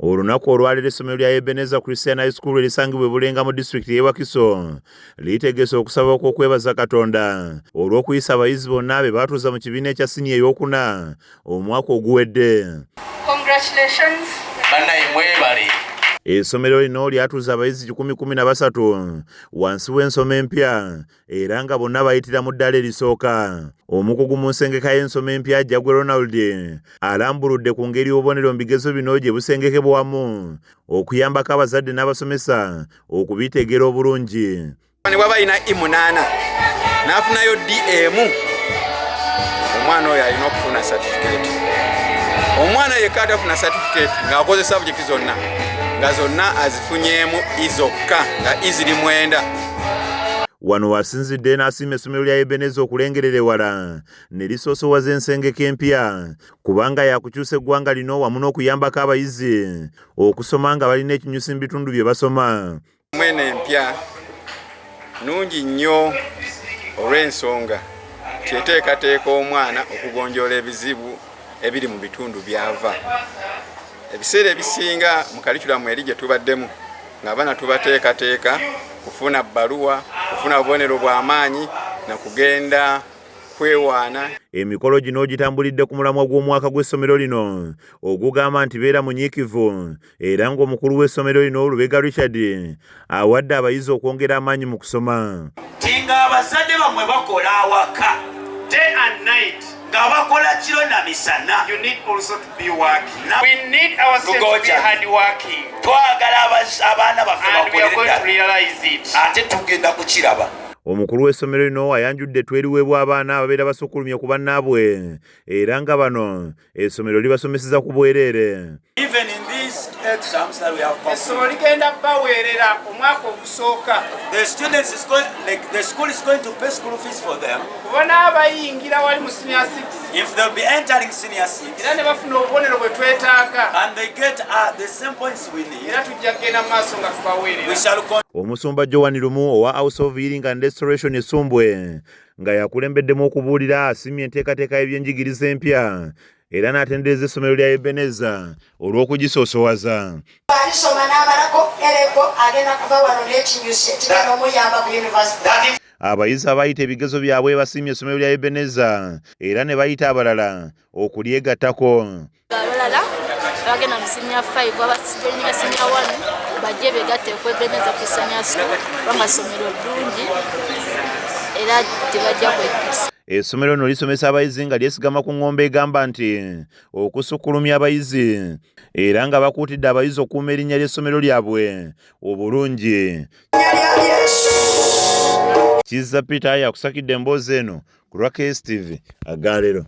Olunaku olwaleero essomero lya Ebenezer Christian High School erisangibwa e Bulenga mu disitulikiti y'e Wakiso litegese okusaba okw'okwebaza Katonda olw'okuyisa abayizi bonna be baatuuza mu kibiina ekya siniya ey'okuna omwaka oguwedde. Congratulations. Bannaye mwebale. Essomero lino lyatuuza abayizi 113 wansi w'ensoma empya era nga bonna bayitira mu ddaala erisooka. Omukugu mu nsengeka y'ensoma empya Jjagwe Ronald alambuludde ku ngeri obubonero mu bigezo bino gye busengekebwamu okuyambako abazadde n'abasomesa okubitegeera obulungi. Ne bw'aba alina E 8 n'afunayo D emu, omwana oyo alina okufuna satifikeeti. Omwana yekka atafuna satifikeeti ng'akoze sabujekiti zonna nga zonna azifunyeemu E zokka nga E ziri 9. Wano w'asinzidde n'asiima essomero lya Ebenezer okulengerera ewala ne lisoosowaza ensengeka empya kubanga yaakukyusa eggwanga lino wamu n'okuyambako abayizi okusoma nga balina ekinyusi mu bitundu bye basoma. Mwene empya nnungi nnyo olw'ensonga nti eteekateeka omwana okugonjoola ebizibu ebiri mu bitundu by'ava. Ebiseera ebisinga mu kalikulamu eri gye tubaddemu ng'abaana tubateekateeka kufuna bbaluwa, kufuna bubonero bwa maanyi na kugenda kwewaana. Emikolo gino gitambulidde ku mulamwa gw'omwaka gw'essomero lino ogugamba nti beera munyiikivu era ng'omukulu w'essomero lino Lubega Richard awadde abayizi okwongera amaanyi mu kusoma. Nti ng'abazadde bammwe bakola awaka day and night, nga bakola kiro na misana. You need also to be working. We need our students to be Lugoja. hard working. Twagala abaana baffe And we are bakolere going to ddala. realize it. Ate tugenda kukiraba. Omukulu w'essomero lino ayanjudde ettwa eriweebwa abaana ababeera basukkulumye ku bannaabwe era nga bano essomero libasomeseza ku bwereere. Even in these exams that we have completed, Essomero ligenda baweerera omwaka ogusooka. the students is going, like the school is going to pay school fees for them. Kuba n'abayingira wali mu senior 6 If they'll be entering senior 6 era ne bafuna obubonero bwe twetaaga and they get the same points we need, era tujja kugenda mu maaso nga tubaweerera. we shall continue. Omusumba Joan Lumu owa House of Healing and Restoration e Ssumbwe nga yakulembeddemu okubuulira asiimye enteekateeka y'ebyenjigiriza empya era n'atendereza essomero lya Ebenezer olw'okugisoosowaza. Alisoma n'amalako A level agenda kuva wano n'ekinyusi ekigenda omuyamba ku university. Abayizi abayita ebigezo byabwe basiimye essomero lya Ebenezer era ne bayita abalala okulyegattako. Abalala abagenda mu senior 5 abajoininga senior 1 bajje begatte ku Ebenezer Christian School kubanga ssomero ddungi era tebajja kwejjusa. Essomero lino lisomesa abayizi nga lyesigama ku ng'ombo egamba nti okusukkulumya abayizi era nga bakuutidde abayizi okukuuma erinnya ly'essomero lyabwe obulungi. Kizza Peter yakusakidde emboozi eno ku lwa KSTV agaleero.